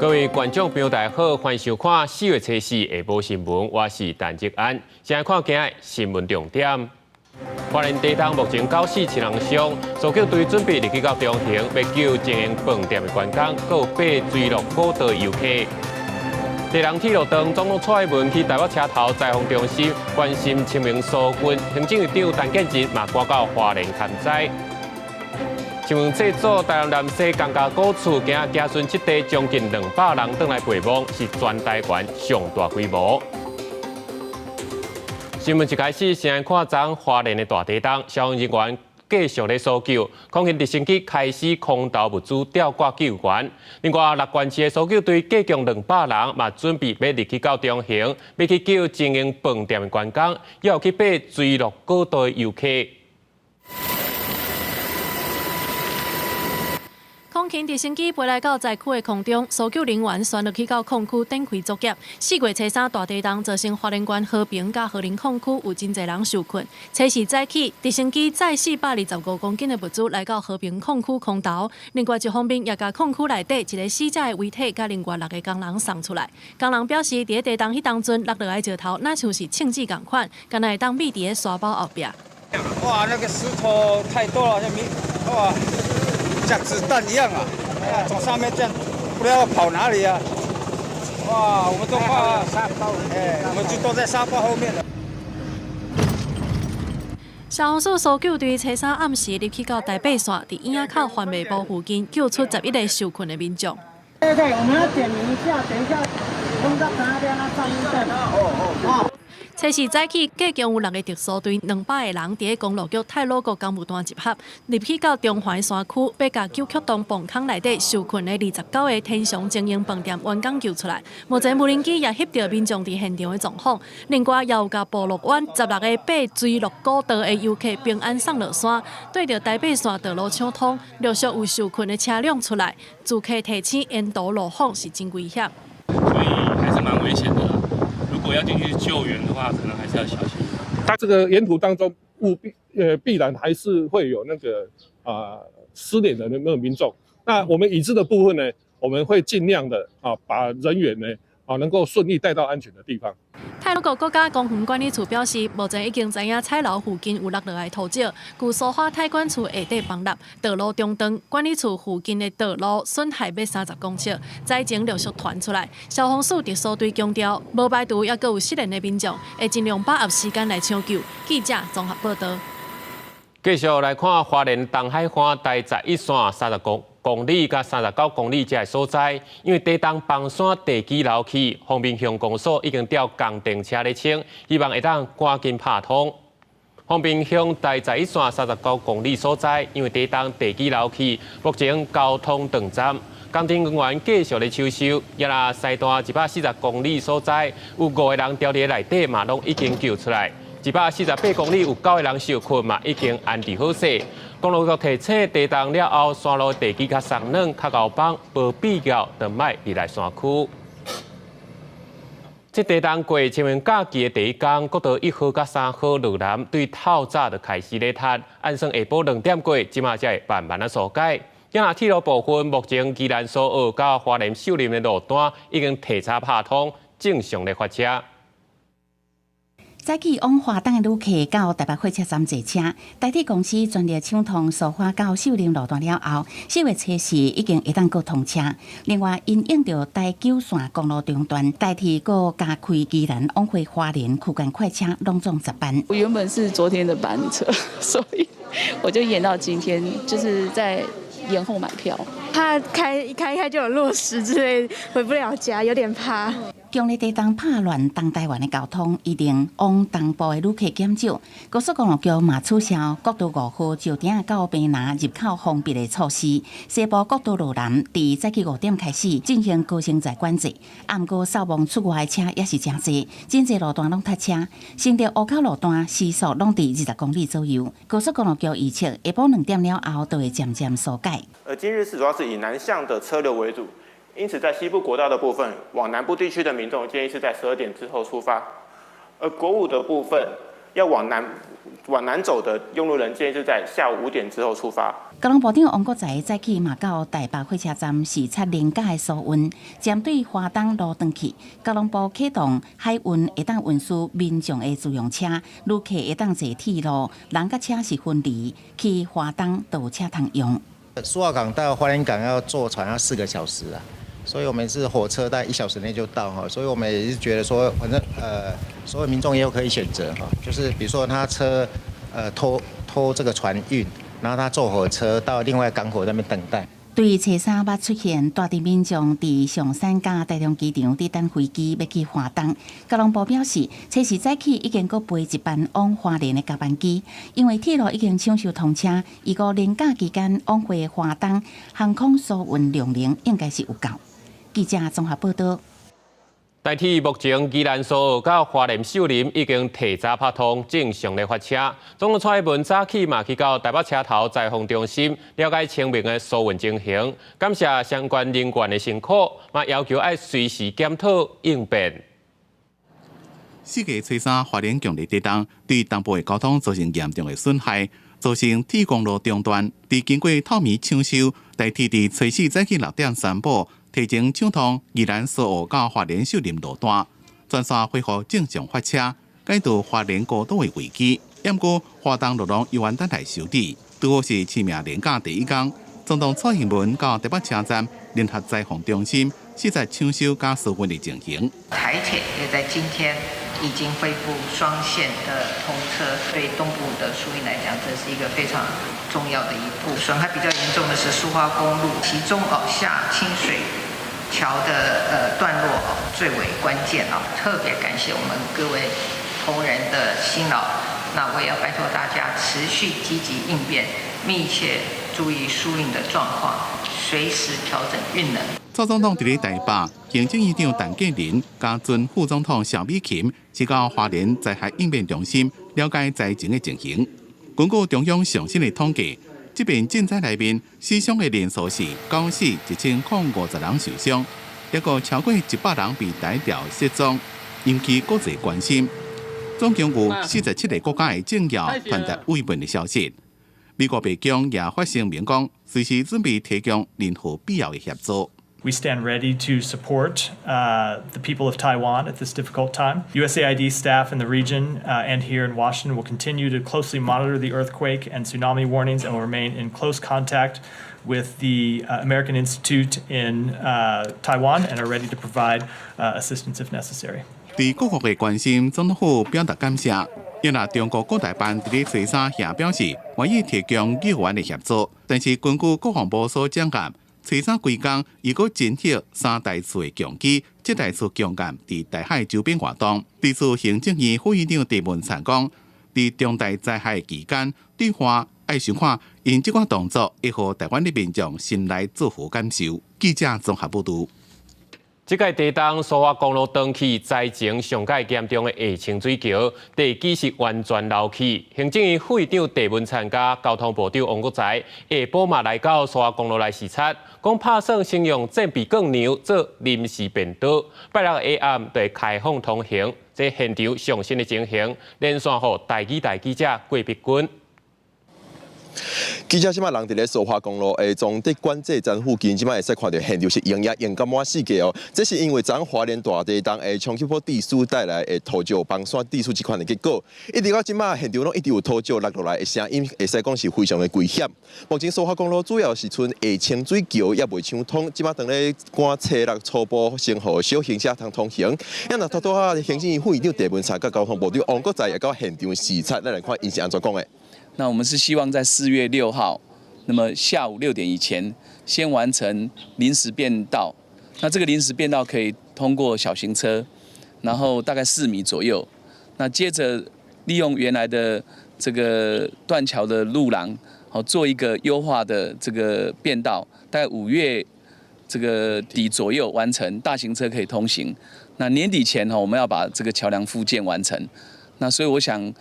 各位觀眾朋友，大家好，歡迎收看4月初四下晡新聞，我是陳志安。先來看今日新聞重點。花蓮地動目前九死七人傷，搜救隊準備入去到中橫，欲救經營飯店的員工，閣有爬垂落古道遊客。台南鐵路長總統蔡英文去台北車頭災防中心關心清明疏浚，行政院長陳建仁嘛趕到花蓮勘災。新聞製作台南南勢江家古厝，今仔子孫七代將近200人轉來陪墓，是全台灣上大規模。新聞一開始，先來看昨花蓮的大地動，消防人員繼續咧搜救，空勤直升機開始空投物資吊掛救援。另外，樂觀市的搜救隊計共200人，嘛準備欲入去到中橫，欲去救經營飯店的員工，也有去爬垂落古道的遊客。空勤直升機飛來到災區的空中，搜救人員旋落去到礦區展開作業。4月初三大地動造成花蓮縣和平佮和林礦區有真濟人受困。初四早起，直升機載425公斤的物資來到和平礦區空投。另外一方面，也共礦區內底一個死者的遺體佮另外六个工人送出來。工人表示，佇咧地動彼當陣落落來石頭，若像是銃子仝款，敢若會當覕佇咧沙包後壁。哇，那個石頭太多了，像哇！像子彈一樣啊！哎呀，從上面這樣，不知道跑哪裡啊！哇，我們都怕沙包，哎，我們就躲在沙包後面了。消防署搜救隊初三暗時入去到台八線，佇椅仔口番麥埔附近救出11個受困的民眾。對對，我們要點名一下，等一下，通到那邊那上面。哦哦。初四早起，計共有六个特搜隊200個人，佇咧公路局太魯閣工務段集合，入去到中環山區，欲共九曲洞崩坑內底受困的29個天祥經營飯店員工救出來。目前無人機也翕著民眾佇現場的狀況。另外，也有共部落灣16個爬垂落古道的遊客平安送落山。對著台八線道路搶通，陸續有受困的車輛出來，住客提醒沿途路況是真危險。所以還是蠻危險的。如果要進去救援的話，可能還是要小心。它這個沿途當中，務必必然還是會有那個失聯的那個民眾。那我們已知的部分呢，我們會盡量的把人員呢能夠順利帶到安全的地方。太魯閣國家公園管理處表示，目前已經知影彩樓附近有落落來土石，舊蘇花太管處下底崩塌，道路中斷，管理處附近的道路損害欲30公尺，災情陸續傳出來。消防署特搜隊強調，無排除猶閣有失聯的民眾，會盡量把握時間來搶救。記者綜合報道。繼續來看花蓮東海岸台十一線30公里佮39公里這个所在，因為地動崩山地基流去，豐濱鄉公所已經調工程車咧清，希望會當趕緊拍通。豐濱鄉台十一線三十九公里所在，因為地動地基流去，目前交通斷絕，工程人員繼續咧搶修。也若西段140公里所在，有五個人牢佇內底嘛，攏已經救出來。148公里有九個人受困嘛，已經安置好勢。公路局提醒，地動了後，山路地基較鬆軟、較厚崩，無必要就莫入來山區。這地動過清明假期的第一工，國道1號佮3號路南對透早就開始咧塞，按算下晡2點過，這馬才會慢慢仔疏解。今仔鐵路部分，目前宜蘭蘇澳佮花蓮秀林的路段已經提早拍通，正常咧發車。早起往花東的旅客到台北火車站坐車，台鐵公司全力搶通蘇花到秀林路段了後，4月初四已經會當閣通車。另外，因應著台九線公路中斷，台鐵閣加開宜蘭往回花蓮區間快車，攏總10班。我原本是昨天的班車，所以我就延到今天，就是在延後買票。怕開一開開就有落石之類，回不了家，有點怕。強烈地動拍亂東台灣的交通，一定往東部的旅客減少。高速公路局嘛取消國道5號石碇到屏南入口封閉的措施。西部國道路南佇早起5點開始進行高升載管制，毋過掃望出外的車也是誠濟，真濟路段攏塞車。新竹湖口路段時速攏佇20公里左右。高速公路局預測下晡2點了後，就會漸漸疏解。而今日是主要是以南向的車流為主。因此，在西部國道的部分，往南部地區的民眾建議是在12點之後出發；而國五的部分，要往南走的用路人建議是在下午5點之後出發。交通部長王國材早起嘛到台北火車站視察連假的疏運，針對花東路轉去，交通部啟動海運會當運輸民眾的自用車，旅客會當坐鐵路，人佮車是分離，去花東都有車通用。蘇澳港到花蓮港要坐船要4個小時啊，所以我們是火車在1小時內就到哈，所以我們也是覺得說，反正所有民眾也有可以選擇哈，就是比如說他車拖這個船運。然後他坐火車到另外港口那邊等待。對初三捌出現大陣民眾佇松山佮台中機場佇等飛機欲去花東，交通部表示，初四早起已經閣飛一班往花蓮的加班機，因為鐵路已經搶修通車，預估連假期間往回花東航空疏運量能應該是有夠。記者綜合報道。台鐵目前宜蘭蘇澳到花蓮秀林已經提早拍通正常的發車。總統蔡英文早起嘛去到台北車頭災防中心了解清明的疏運情形，感謝相關人員的辛苦，嘛要求愛隨時檢討應變。四月初三，花蓮強烈地動對東部的交通造成嚴重的損害，造成鐵公路中斷。佇經過透暝搶修，台鐵佇初四早起6點宣布，提前搶通宜蘭蘇澳到花蓮秀林路段，全線恢復正常發車，解除花蓮孤島的危機。毋過花東路廊猶原等待修理。拄好是清明連假第一工，總統蔡英文到台北車站聯合災防中心視察搶修佮疏運的情形。台鐵也在今天已經恢復雙線的通車，對東部的疏運來講，這是一個非常重要的一步。損害比較嚴重的是蘇花公路，其中哦下清水橋的段落哦最為關鍵哦，特別感謝我們各位同仁的辛勞。那我也要拜託大家持續積極應變，密切注意疏運的狀況，隨時調整運能。蔡總統佇咧台北，行政院長陳建仁佮前副總統蕭美琴，去到花蓮災害應變中心了解災情的情形。根據中央上新的統計，這遍震災內面死傷的人數是九死1050人受傷，抑閣超過100人被裁掉失蹤，引起國際關心。總共有47個國家的政要傳達慰問的消息。美國白宮也發聲明講，隨時準備提供任何必要的協助。 We stand ready to support the people of Taiwan at this difficult time. USAID staff in the region and here in Washington will continue to closely monitor the earthquake and tsunami warnings and will remain in close contact with the American Institute in Taiwan and are ready to provide assistance if necessary. 對各國的關心，總統府表達感謝。因為中國國台辦佇咧初三也表示，願意提供救援的協助，但是根據國防部所講嘅，初三規工，伊閣偵測三台次的強擊，七台次強艦佇台海周邊活動。對此，行政院副院長鄭文燦講，佇重大災害期間，對外愛想看𪜶這款動作會予台灣的民眾心內作何感受？記者綜合報導。這屆地動蘇花公路斷去災情上蓋嚴重的下清水橋，地基是完全流去。行政院副院長鄭文燦佮交通部長王國材下晡嘛來到蘇花公路來視察，講拍算先用戰備鋼梁做臨時便道，拜六下暗就會開放通行。這現場上新的情形，連線予台語台記者郭碧君。記者這擺人佇咧蘇花公路的崇德管制站附近，這擺會使看著現場是烏影湧甲滿四界哦。這是因為昨昏花蓮大地動的衝擊波地勢帶來的土石崩山地勢這款的結果。一直到這擺現場攏一直有土石落落來的聲音，會使講是非常的危險。目前蘇花公路主要是賰下清水橋猶未搶通，這擺當咧趕初六初步先予小型車通通行。啊，若拄拄仔行政院副院長鄭文燦佮交通部長王國材也到現場視察，咱來看𪜶是按怎講的。那我們是希望在4月6號，那麼下午6點以前，先完成臨時便道。那這個臨時便道可以通過小型車，然後大概4米左右。那接着利用原來的這個斷橋的路廊，好做一個優化的這個便道，大概5月這個底左右完成，大型車可以通行。那年底前哈，我們要把這個橋梁復建完成。那所以我想，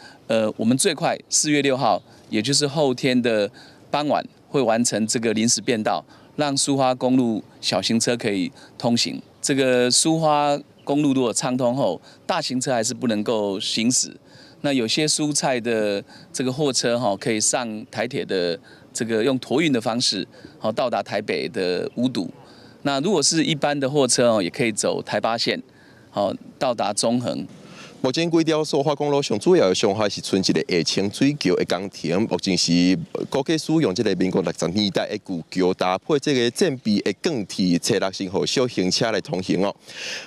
我們最快4月6號，也就是後天的傍晚，會完成這個臨時便道，讓蘇花公路小型車可以通行。這個蘇花公路如果暢通後，大型車還是不能夠行駛。那有些蔬菜的這個貨車哈，可以上台鐵的這個用馱運的方式，好到達台北的五堵。那如果是一般的貨車哦，也可以走台八線，好到達中橫。目前規條蘇花公路上主要的傷害是賰一个下清水橋的工程，目前是估計使用這个民國60年代的舊橋搭配這个戰備的鋼鐵車力先予小型車來通行哦。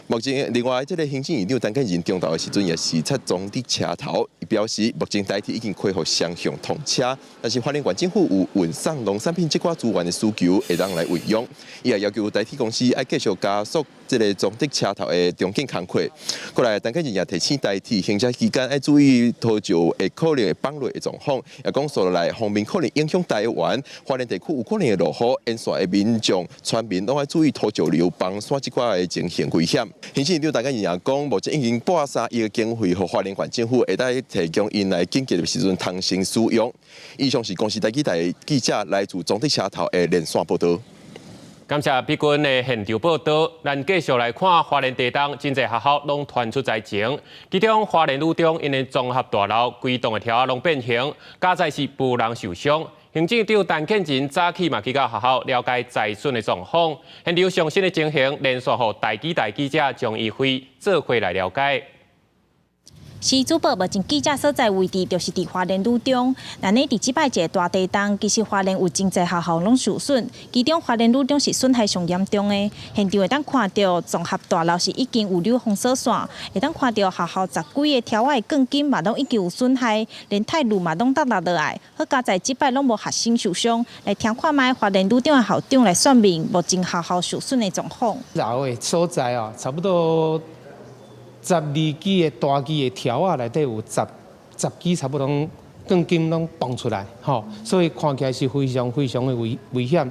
目前另外這个行政院長陳建仁中晝的時陣也視察中壢車頭，伊表示目前台鐵已經恢復雙向通車，但是花蓮縣政府有運送農產品這寡資源的需求，會當來運用。伊也要求台鐵公司愛繼續加速這个中壢車頭的重建工課。過來陳建仁也提醒台鐵行車期間愛注意土石會可能會崩落的狀況，也講說落來鋒面可能影響台灣花蓮地區有可能會落雨，沿線的民眾、村民攏愛注意土石流、崩山這款的情形危險。行政院長陳建仁也講，目前已經撥3億的經費，予花蓮縣政府會當提供𪜶來緊急的時陣通行使用。以上是公視台語台記者來自中壢車頭的連線報導。感謝碧君的現場報道。咱繼續來看花蓮地動，真濟學校攏傳出災情。其中花蓮女中𪜶的綜合大樓規棟的柱仔攏變形，佳哉是無人受傷。行政長陳建仁早起嘛去到學校了解災損的狀況。現場上新的情形，連線予台語台記者張怡輝做伙來了解。是主播目前記者所在位置就是佇花蓮女中。那呢，佇這擺一个大地動，其實花蓮有真濟學校攏受損，其中花蓮女中是損害上嚴重的。現場會當看著綜合大樓是已經有留封鎖線，會當看著學校十幾个柱仔的鋼筋嘛攏已經有損害，連鐵路嘛攏塌落落來。好佳哉這擺攏無學生受傷。來聽看覓花蓮女中的校長來說明目前學校受損的狀況。樓的所在哦，差不多。12支的大支的柱仔內底有10支差不多鋼筋攏崩出來，吼，所以看起來是非常非常的危險。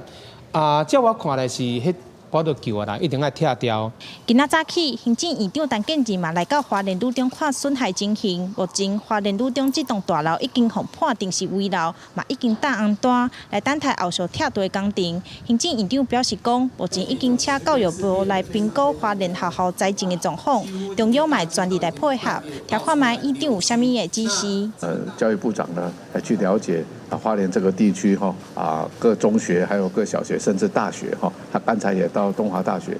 啊，照我看來是彼無得救啊啦，一定愛拆掉。今仔早起，行政院長陳建仁嘛來到花蓮女中看損害情形。目前花蓮女中這棟大樓已經予判定是危樓，嘛已經打紅單，來等待後續拆除工程。行政院長表示講，目前已經請教育部來評估花蓮學校災情的狀況，中央嘛會全力來配合。聽看覓院長有啥物的指示？教育部長呢，來去了解啊花蓮這個地區哈啊各中學，還有各小學，甚至大學哈。他剛才也到東華大學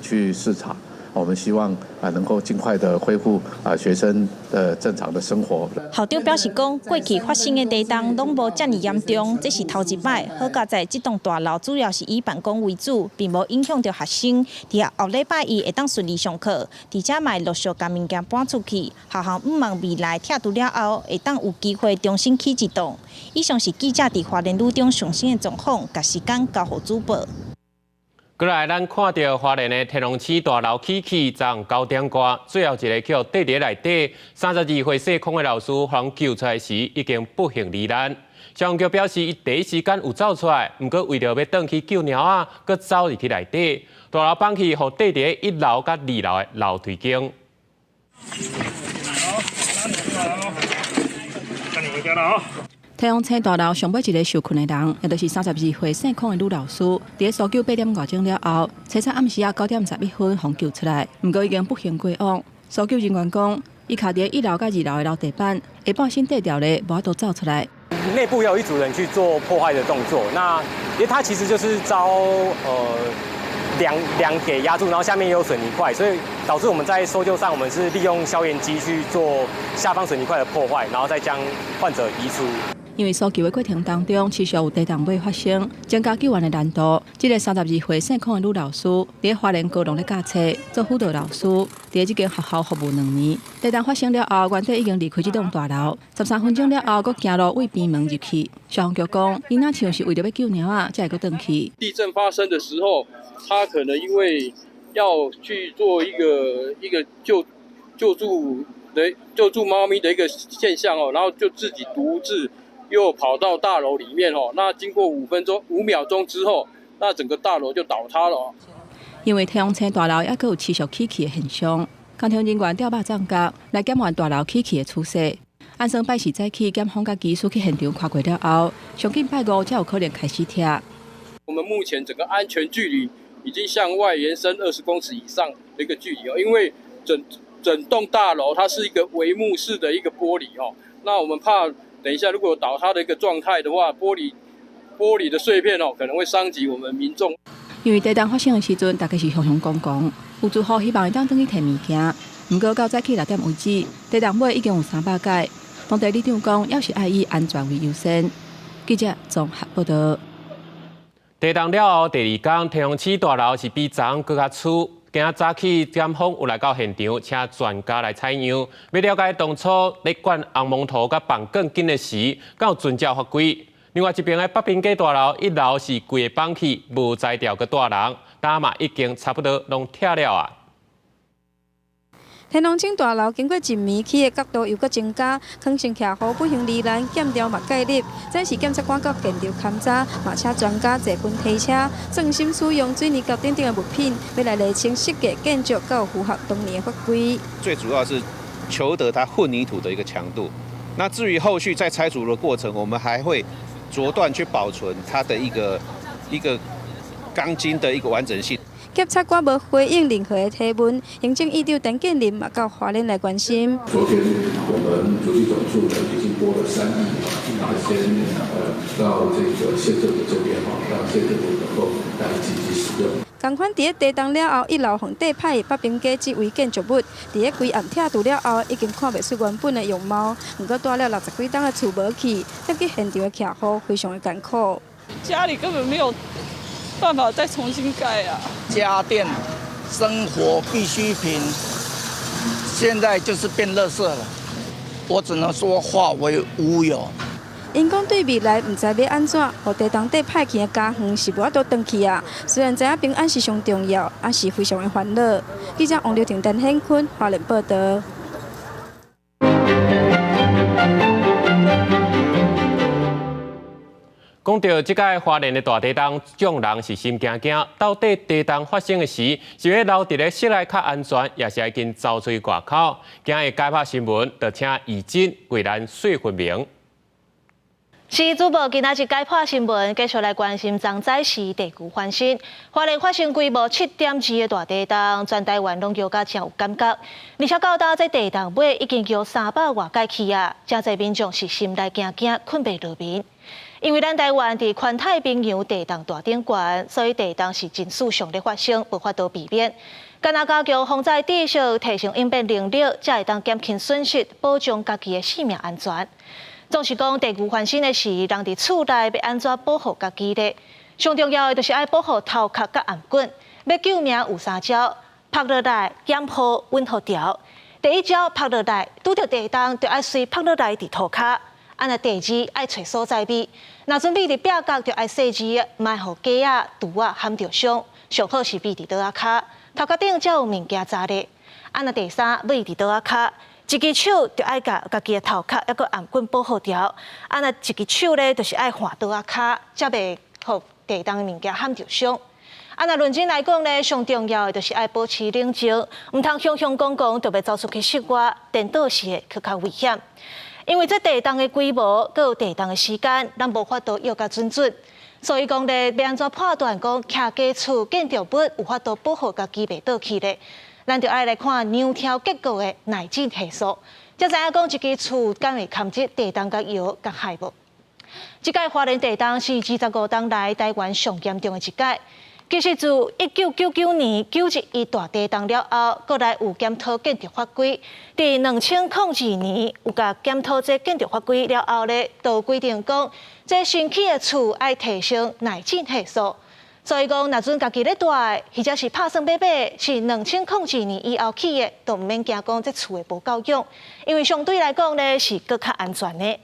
去視察，我們希望啊能夠盡快的恢復啊學生的正常的生活。校長表示講，過去發生的地動攏無遮爾嚴重，這是頭一擺。好佳哉這棟大樓主要是以辦公為主，並無影響著學生。佇後禮拜一會當順利上課，而且嘛會陸續共物件搬出去。學校向望未來拆除了後，會當有機會重新起一棟。以上是記者佇花蓮女中上新的狀況，共時間交予主播。過來，咱看著花蓮的天龍市大樓起去，昨昏9點外，最後一个予綴佇內底32歲姓孔的老師，予人救出來時，已經不幸罹難。消防局表示，伊第一時間有走出來，毋過為著欲轉去救貓仔，閣走入去內底。大樓崩去，予綴佇一樓佮二樓的樓梯間。好，帶你回家了啊！天龍青大樓上尾一个受困的人，也就是32歲姓孔的女老師，佇咧搜救8點外鐘了後，清早暗時仔9點11分，予救出來，毋過已經不幸過往。搜救人員講，伊卡佇一樓佮二樓的樓地板，下半身綴著咧，無法度走出來。內部有一組人去做破壞的動作，那因為他其實就是遭梁給壓住，然後下面也有水泥塊，所以導致我們在搜救上，我們是利用消炎機去做下方水泥塊的破壞，然後再將患者移出。因為搜救的過程當中，持續有地動欲發生，增加救援的難度。這个32歲姓孔的女老師，佇咧花蓮高農咧教冊，做輔導老師，佇咧這間學校服務2年。地動發生了後，原底已經離開這棟大樓，13分鐘了後，閣行路對邊門入去。消防局講，伊若像是為著欲救貓仔，才會閣轉去。地震發生的時候，他可能因為要去做一個救助貓咪的一個現象哦，然後就自己獨自又跑到大樓裡面哦，那經過5分鐘5秒鐘之後，那整個大樓就倒塌了。因為天龍青大樓猶閣有持續起去的現象，工程人員調肉粽角來減緩大樓起去的趨勢。按算拜四早起，檢方佮技師去現場看過了後，上緊拜五才有可能開始拆。我們目前整個安全距離已經向外延伸20公尺以上的一個距離哦，因為整整棟大樓它是一個帷幕式的一個玻璃哦，那我們怕等一下如果倒塌的一個狀態的話，玻璃玻璃的碎片哦，可能會傷及我們民眾。因為地動發生的時陣，大家是雄雄戇戇，有住戶希望會當轉去提物件，毋過到早起6點為止，地動尾已經有300擺。當地里長講，猶是愛以安全為優先。記者綜合報道。地動了後，第二工天祥市大樓是比昨昏閣較粗。今仔早起，檢方有來到現場，請專家來採樣，欲了解當初咧灌紅毛土佮綁鋼筋的時，敢有遵照法規。另外一爿的北平街大樓一樓是規个崩去，無才調閣蹛人，今嘛已經差不多攏拆了啊。天龍井大樓經過一暝起的角度又閣增加，囥乘徛戶不幸罹難，檢調嘛介入。這是檢察官到現場勘查，嘛請專家坐雲梯車，專心使用水泥膠等等的物品，欲來釐清設計建築敢有符合當年的法規。最主要是求得它混凝土的一個強度。那至於後續在拆除的過程，我們還會逐段去保存它的一個鋼筋的一個完整性。檢察官無回應任何的提問，行政院長陳建仁嘛到花蓮來關心。昨天我們主計總處呢已經撥了3億啊，先到這個縣政府這邊哈，讓縣政府能夠來緊急使用。仝款佇咧地動了後，一樓予硩歹北平街這位建築物，佇咧規暗拆除了後，已經看袂出原本的樣貌。毋過蹛了60幾棟的厝無去，入去現場的徛戶非常的艱苦。家裡根本沒有辦法再重新蓋啊！家電、生活必需品，現在就是變垃圾了。我只能說化為烏有。𪜶講對未來毋知欲按怎，予地動硩歹去的家園是無法度轉去啊。雖然知影平安是上重要，也是非常的煩惱。記者王劉婷、陳顯坤花蓮報道。講到這擺花蓮的大地動，眾人是心驚驚。到底地動發生的時，是欲留佇咧室內較安全，抑是愛緊走出去外口？今日解剖新聞，就請怡珍為咱細分明。是主播，今仔日解剖新聞，繼續來關心昨早時地球翻身。花蓮發生規模7.2的大地動，全台灣攏搖甲誠有感覺。而且到今這地動尾已經搖300外擺去啊，誠濟民眾是心內驚驚，睏袂落眠。因為咱台灣佇環太平洋地動帶頂懸，所以地動是真時常咧發生，無法度避免。干焦加強防災知識，提升應變能力，才會當減輕損失，保障家己的性命安全。總是講地球翻身的時，人佇厝內欲按怎保護家己咧？上重要的就是愛保護頭殼佮頷頸。欲救命有三招：趴落來、減雨、穩予牢。第一招，趴落來，拄著地動就愛隨趴落來佇塗跤。啊若第二，愛揣所在避。若準備佇壁角，就愛細緻，莫予架仔、櫥仔撼著傷。上好是避佇桌仔跤，頭殼頂才有物件紮咧。啊若第三，避佇桌仔跤。一支手就愛共家己的頭殼抑閣頷頸保護牢，啊若一支手咧，就是愛換桌仔跤，才袂予地動的物件撼著傷。啊若論真來講咧，上重要的就是愛保持冷靜，毋通雄雄戇戇就欲走出去室外，顛倒是會閣較危險。因為這地動的規模，閣有地動的時間，咱無法度預甲準準。所以講咧，欲按怎判斷講徛家厝建築物有法度保護家己袂倒去咧？咱就愛來看梁柱結構的耐震係數，才知影講一間厝敢會堪這地動共搖共害無？這擺花蓮地動是25冬來台灣上嚴重的一擺。其實自1999年9·11大地動了後，國內有檢討建築法規。佇2002年有共檢討這建築法規了後咧，就規定講，這新起的厝愛提升耐震係數。所以講，若準家己咧蹛的，或者是拍算欲買，是2002年以後起的，都毋免驚講這厝會無夠用，因為相對來講咧是閣較安全的。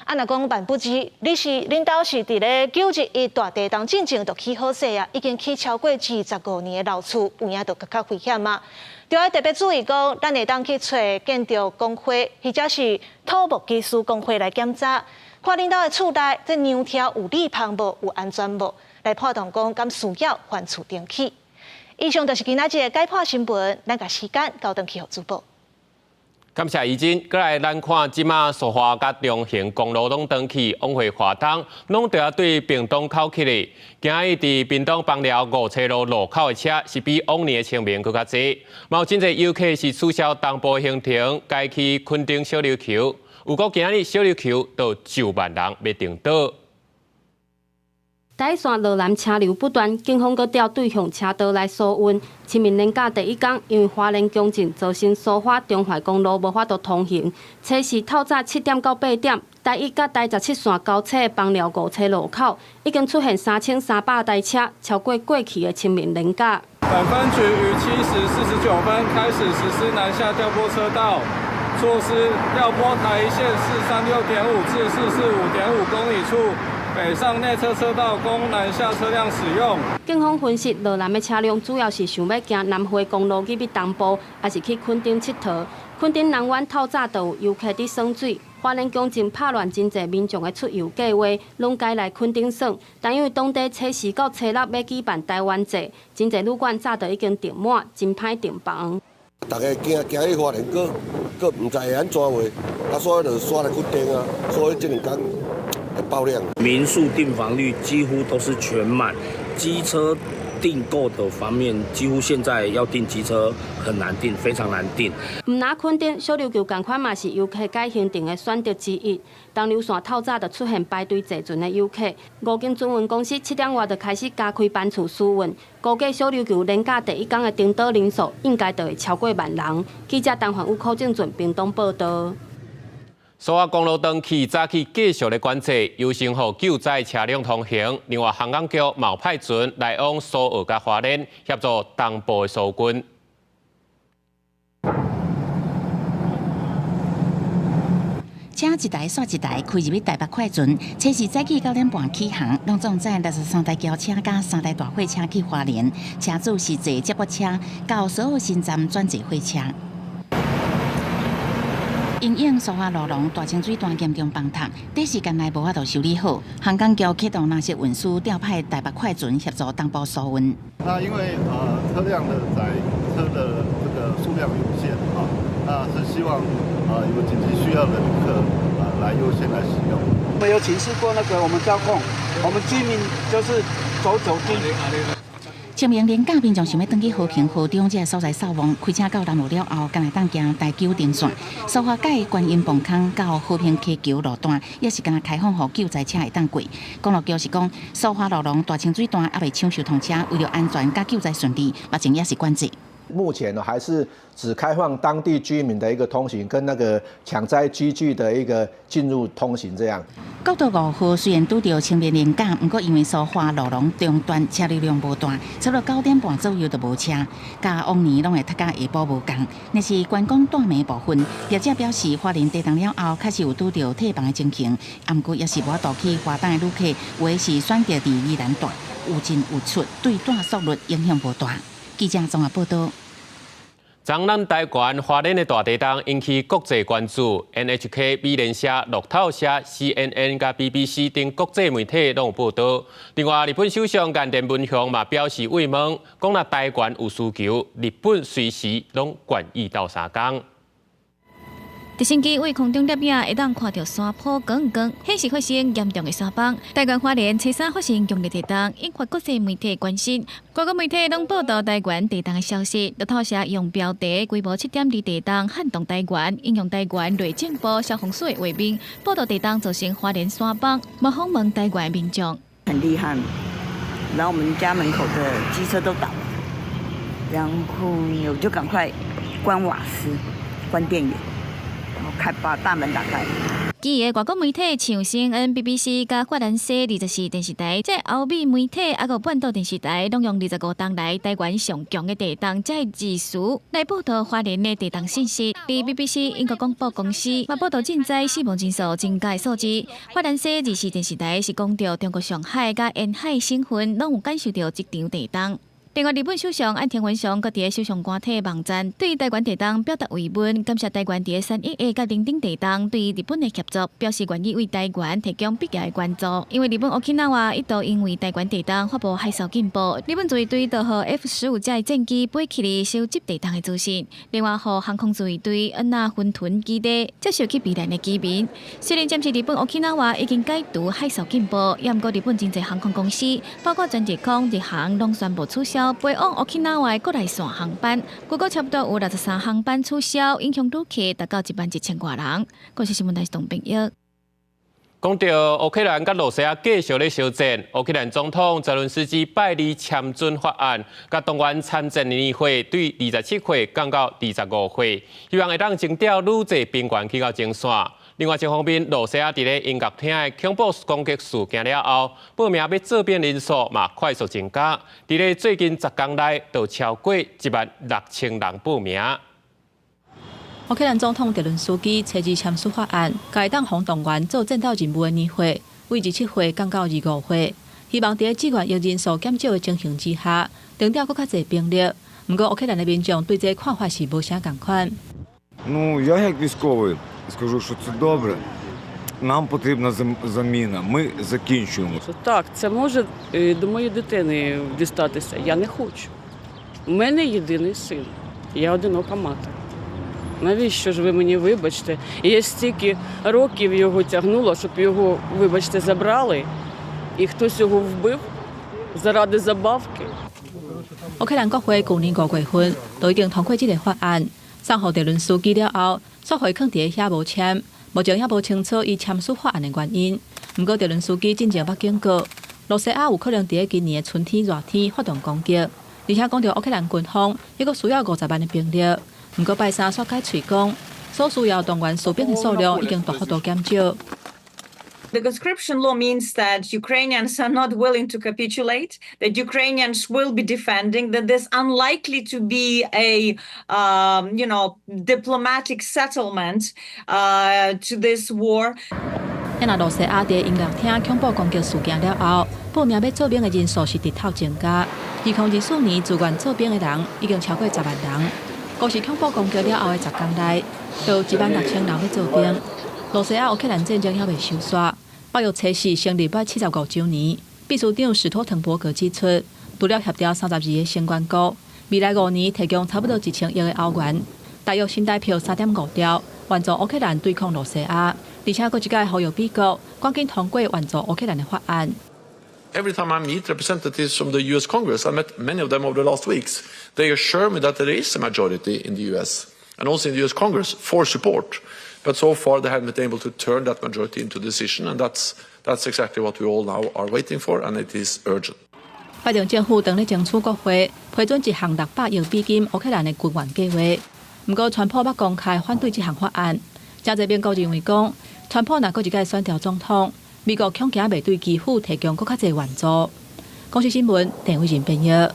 啊，若講萬不知，你是恁兜是佇咧9·11大地動進前就起好勢啊，已經起超過25年的老厝，有影就閣較危險啊！就愛特別注意講，咱會當去揣建築公會，或者是土木技師公會來檢查，看恁兜的厝內這梁柱有裂縫無，有安全無？來判斷講敢需要還厝重起。以上就是今仔日的解剖新聞，咱共時間交轉去予主播。感謝怡珍，過來咱看這馬蘇花佮中橫公路攏斷去，往回華東攏著愛對屏東口去咧。今日佇屏東枋寮五車路路口的車是比往年的清明閣較濟，嘛有真濟遊客是取消東部行程，改去墾丁小琉球。有講今日小琉球都有9萬人欲登島。台一線羅南車流不斷，警方閣調對向車道來疏運。清明連假第一工，因為花蓮強震造成蘇花中華公路無法度通行，初時透早7點到8點，台一佮台17線交叉的枋寮五車路口，已經出現3300台車，超過過去的清明連假。本分局於7時49分開始實施南下調撥車道措施，調撥台一線436.5至445.5公里處。北上內側車道供南下車輛使用。警方分析，羅南的車輛主要是想欲行南迴公路入去東部，抑是去墾丁𨑨迌。墾丁南灣透早就有遊客佇耍水，花蓮強震拍亂真濟民眾的出遊計劃，攏改來墾丁耍。但因為當地初四到初六欲舉辦台灣節，真濟旅館早就已經訂滿，真歹訂房。大家驚驚去花蓮，閣閣毋知會按怎話，啊，所以就煞來墾丁啊，所以這兩工會爆量。民宿訂房率幾乎都是全滿，機車訂購的方面，幾乎現在要訂機車很難訂，非常難訂。毋若墾丁小琉球仝款嘛是遊客改行程的選擇之一。東琉線透早就出現排隊坐船的遊客，五間船運公司7點外就開始加開班次輸運，估計小琉球連假第一工的登島人數應該就會超過萬人。記者陳焕宇、柯正俊屏東報導。蘇花公路長期早起繼續咧管制，優先予救災車輛通行。另外，航港局嘛派船來往蘇澳佮花蓮協助東部的疏運。車一台煞一台，開入去台北快船，車是早起9點半起航，攏總載63台轎車佮三台大貨車去花蓮，車主是坐接駁車到蘇澳新站轉坐火車。因應蘇花路廊大清水段嚴重崩塌，短時間內無法度修理好。航港局啟動藍色運輸調派台北快船協助東部疏運。那因為車輛的載車的這個數量有限啊，那是希望有緊急需要的旅客來優先來使用。我們有請示過那個我們交控，我們居民就是走走停。清明連假民眾想欲轉去和平河中這个所在掃墓，開車到南澳了後，敢會當行台九丁線。蘇花改觀音磅空到和平溪橋路段，也是敢若開放予救災車會當過。公路局是講，蘇花路廊大清水段猶未搶修通車，為著安全佮救災順利，目前也是管制。目前呢，還是只開放當地居民的一個通行，跟那個搶災機具的一個進入通行這樣。國道5號雖然拄著清明連假，毋過因為蘇花路廊中段車流量無大，差不多9點半左右就無車，佮往年攏會塞甲下晡無仝。若是觀光大暝部分，業者表示，花蓮地動了後，確實有拄著退房的情形，毋過也是無法度去花東的旅客，有的是選擇佇宜蘭段，有進有出，對段速率影響無大。記者綜合報導。昨咱台灣花蓮的大地動引起國際關注，NHK、美聯社、路透社、CNN 佮 BBC 等國際媒體攏有報導。另外，日本首相岸田文雄嘛表示慰問，講若台灣有需求，日本隨時攏願意鬥相共。直升機對空中攝影會當看著山坡光光，顯示發生嚴重的山崩。台灣花蓮初三發生強烈地動，引發國際媒體關心。各國媒體攏報導台灣地動的消息。路透社用標題規模7.2地動撼動台灣，引用台灣內政部消防署的畫面報導地動造成花蓮山崩，嘛訪問台灣民眾。很厲害，然後我們家門口的機車都倒了，然後我就趕快關瓦斯、關電源。開把大門打開。其餘的外國媒體像 CNN、BBC 佮法蘭西24電視台，這歐美媒體猶閣半島電視台，攏用25冬來台灣上強的地動這個字詞來報導花蓮的地動信息。佇 BBC 英國廣播公司嘛報導震災死亡人數增加的數字。法蘭西24電視台是講著中國上海佮沿海省份攏有感受著這場地動。另外，日本首相岸田文雄閣佇个首相官邸網站對台灣地動表達慰問，感謝台灣佇个3·11佮零丁地動對日本的協助，表示願意為台灣提供必要的援助。因為日本沖繩一度因為台灣地動發布海嘯警報，日本自衛隊就予 F-15這的戰機飛起來收集地動的資訊。另外，予航空自衛隊恩納芬屯基地接受去避難的居民。雖然暫時日本沖繩已經解除海嘯警報，也毋過日本真濟航空公司，包括全日空、日航，攏宣布取消飛往沖繩的國內線航班，估計差不多有63航班取消，影響旅客達到1萬1千外人。國視新聞台是董炳玉。講到烏克蘭佮羅西亞繼續咧相戰，烏克蘭總統澤倫斯基拜二簽准法案，共動員參戰年歲對27歲降到25歲，希望會當徵調愈濟兵員去到前線。另外一方面，羅西亞佇咧音樂廳的恐怖攻擊事件了後，報名欲做兵人數嘛快速增加，佇咧最近10工內就超過16,000人報名。烏克蘭總統澤倫斯基初二簽署法案，共會當動員做戰鬥任務的年歲，對27歲降到25歲，希望佇志願役人數減少的情形之下，徵調閣較濟兵力。毋過烏克蘭的民眾對這個看法是無啥仝款。 Ну, я як військовий скажу, що це добре. Нам потрібна заміна. Ми закінчуємо. Так, це може до моєї дитини дістатися. Я не хочу. У мене єдиний син. Я одинока мати. Навіщо ж ви мені вибачте? І я стільки років його тягнула, щоб його, вибачте, забрали, і хтось його вбив заради забавки. 烏克蘭國會舊年5月份就已經通過這個法案，送予澤倫斯基了後，煞予伊囥佇遐無簽，目前猶無清楚伊簽署法案的原因。毋過澤倫斯基進前捌警告，羅西亞有可能佇今年的春天熱天發動攻擊，而且講著烏克蘭軍方猶閣需要50萬的兵力。毋過拜三煞改喙講，所需要動員士兵的數量已經大幅度減少。 The conscription law means that Ukrainians are not willing to capitulate, that Ukrainians will be defending, that there's unlikely to be a diplomatic settlement to this war. 若羅西亞佇音樂廳恐怖攻擊事件了後，報名欲做兵的人數是直透增加。2024年自願做兵的人已經超過10萬人。閣是恐怖攻擊了後的10工內，就有16,000人欲做兵。羅西亞烏克蘭戰爭猶未收煞，北約測試成立滿75週年。秘書長史托滕伯格指出，除了協調32個成員國，未來5年提供差不多1000億的歐元，大約新台票3.5兆，援助烏克蘭對抗羅西亞。而且閣一擺呼籲美國趕緊通過援助烏克蘭的法案。 Every time I meet representatives from the US Congress, I met many of them over the last weeks, they assure me that there is a majority in the US and also in the US Congress for support. But so far they haven't been able to turn that majority into decision, and that's exactly what we all now are waiting for, and it is urgent. 拜登政府正咧爭取國會批准一項600億美金烏克蘭的軍援計劃，毋過川普捌公開反對這項法案。誠濟民國認為講，川普若閣一擺選著總統，美國恐驚袂對基輔提供閣較濟援助。公視新聞，鄭偉仁編譯。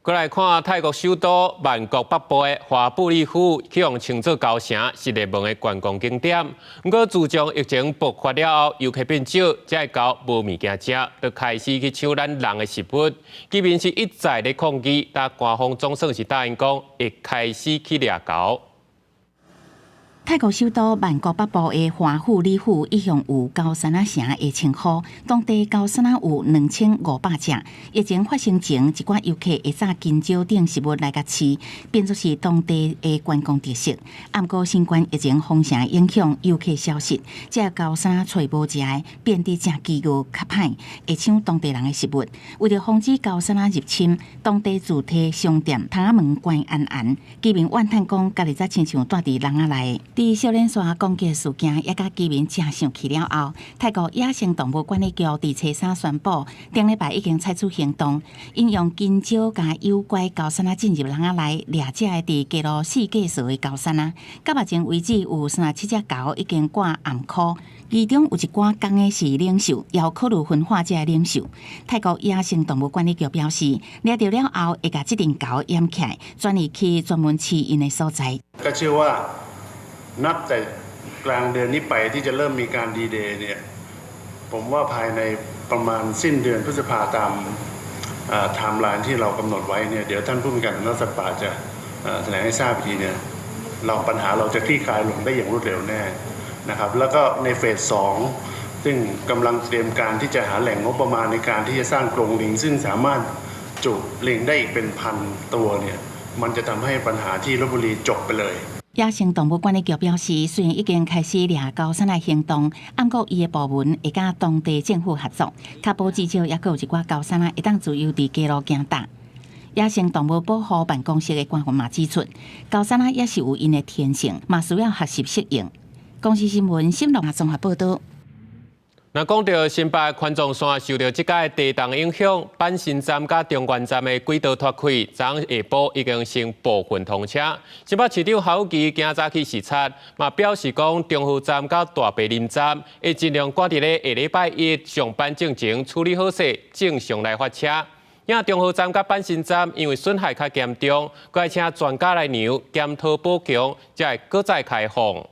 過來看泰國首都曼谷北部的華布里府，去予稱做猴城，是熱門的觀光景點。毋過自從疫情爆發了後，遊客變少，這个猴無物件食，就開始去搶咱人的食物。居民是一再咧抗議，但官方總算是答應講，會開始去掠猴。泰國首都曼谷北部的華富里府一向有猴山仔城的稱呼，當地猴山仔有2500隻。疫情發生前，一寡遊客會紮香蕉等食物來共飼，變做是當地的觀光特色。毋過新冠疫情封城影響，遊客消失，這猴山仔揣無食的，變得誠飢餓，較歹，會搶當地人的食物。為著防止猴山仔入侵，當地自提商店窗仔門關嚴嚴，居民怨嘆講，家己才親像住佇籠仔內。佇小連山攻擊事件，也共居民誠生氣了後，泰國野生動物管理局佇初三宣布，頂禮拜已經採取行動，𪜶用香蕉共誘拐猴山仔進入籠仔內掠食的佇街路四界踅的猴山仔。到目前為止，有37隻猴已經掛頷箍，其中有一寡公的是領袖，也有考慮分化這个領袖。泰國野生動物管理局表示，掠著了後會共這陣猴掩起來，轉移去專門飼𪜶的所在。 ก็เชื่อว่านับแต่กลางเดือนนี้ไปที่จะเริ่มมีการดีเดย์เนี่ยผมว่าภายในประมาณสิ้นเดือนพฤษภาตามไทม์ไลน์ที่เรากำหนดไว้เนี่ยเดี๋ยวท่านผู้บัญชาการสำนักสัตว์ป่าจะแถลงให้ทราบอีกทีเนี่ยเราปัญหาเราจะคลี่คลายลงได้อย่างรวดเร็วแน่นะครับแล้วก็ในเฟส2ซึ่งกำลังเตรียมการที่จะหาแหล่งงบประมาณในการที่จะสร้างกรงลิง ซึ่งสามารถจุลิงได้อีกเป็นพันตัวเนี่ยมันจะทำให้ปัญหาที่ลพบุรีจบไปเลย 野生動物管理局表示，雖然已經開始掠猴山仔行動，毋過伊的部門會佮當地政府合作，確保至少猶閣有一寡猴山仔會當自由佇街路行踏。野生動物保護辦公室的官員嘛指出，猴山仔也是有𪜶的天性，嘛需要學習適應。公視新聞，新聞綜合報導。若講到新北環狀線受到這擺地動影響，板新站佮中原站的軌道脫開，昨昏下晡已經先部分通車。新北市長侯友宜今早去視察，嘛表示講中和站佮大坪林站會盡量趕佇咧下禮拜一上班進前處理好勢，正常來發車。因中和站佮板新站因為損害較嚴重，閣愛請專家來量檢討補強，才會閣再開放。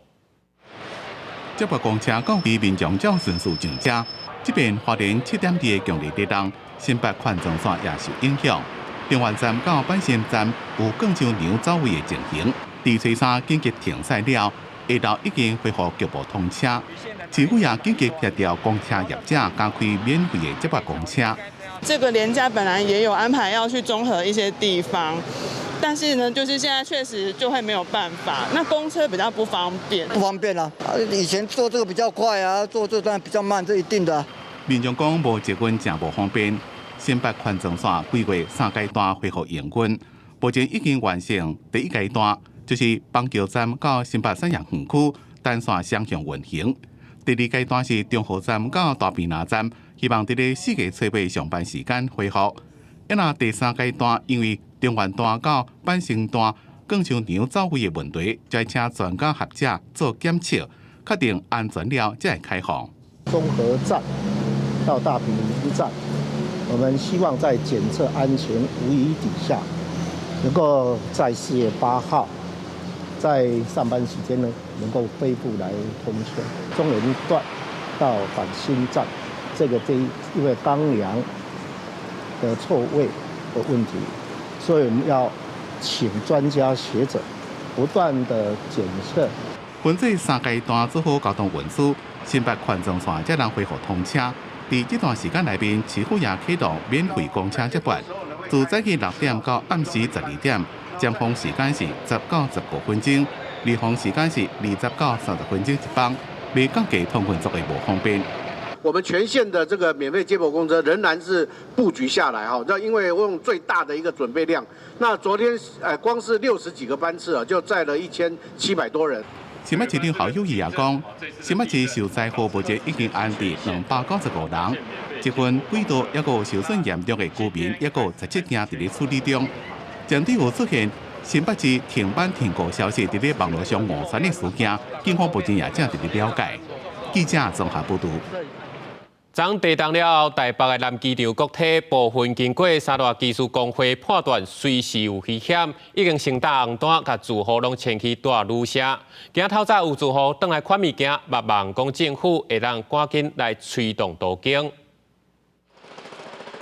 接駁公車到位民眾照順序上車，這邊花蓮7.2的強烈地動，新北環狀線也受影響。中原站到板新站有鋼箱娘走位的情形，佇初三緊急停駛了，下晝已經恢復局部通車。市府也緊急協調公車業者加開免費的接駁公車。這個連假本來也有安排要去中和一些地方，但是呢，就是現在確實就會沒有辦法。那公車比較不方便，不方便啊！以前坐這個比較快啊，坐這段比較慢，這一定的。民眾講無捷運誠無方便，新北環狀線規劃三階段恢復營運，目前已經完成第一階段，就是板橋站到新北產業園區單線雙向運行。第二階段是中和站到大坪林站，希望佇咧4月初八上班時間恢復。啊，第三階段因為中原段到板新段鋼箱娘走位的問題，才請專家學者做檢測，確定安全了，才會開放。中和站到大坪林站，我們希望在檢測安全無虞底下，能夠在4月8號在上班時間呢，能夠恢復來通車。中原段到板新站，這個這因為鋼梁的錯位的問題，所以我們要請專家學者不斷的檢測。分這三階段做好交通運輸，新北環狀線才能恢復通車。佇這段時間內面，市府也啟動免費公車接駁，自早起6點到暗時12點，尖峰時間是10到15分鐘，離峰時間是20到30分鐘一班，袂降低通勤族的無方便。我們全線的這個免費接駁公車仍然是布局下來哈，那因為我用最大的一個準備量，那昨天光是60幾個班次啊，就載了1700多人。新北市長侯友宜也講，新北市受災戶目前已經安置295人，這份軌道抑閣有受損嚴重的居民，抑閣有17間佇咧處理中。針對有出現新北市停班停課消息佇咧網路上誤傳的事件，警方目前也正佇咧了解。記者綜合報道。昨地動了後，台北的南機場國鐵部分經過三大機師公會判斷隨時有危險，已經先打紅單，共住戶攏遷去蹛旅社。今仔透早有住戶轉來款物件，嘛望講政府會當趕緊來催動都更。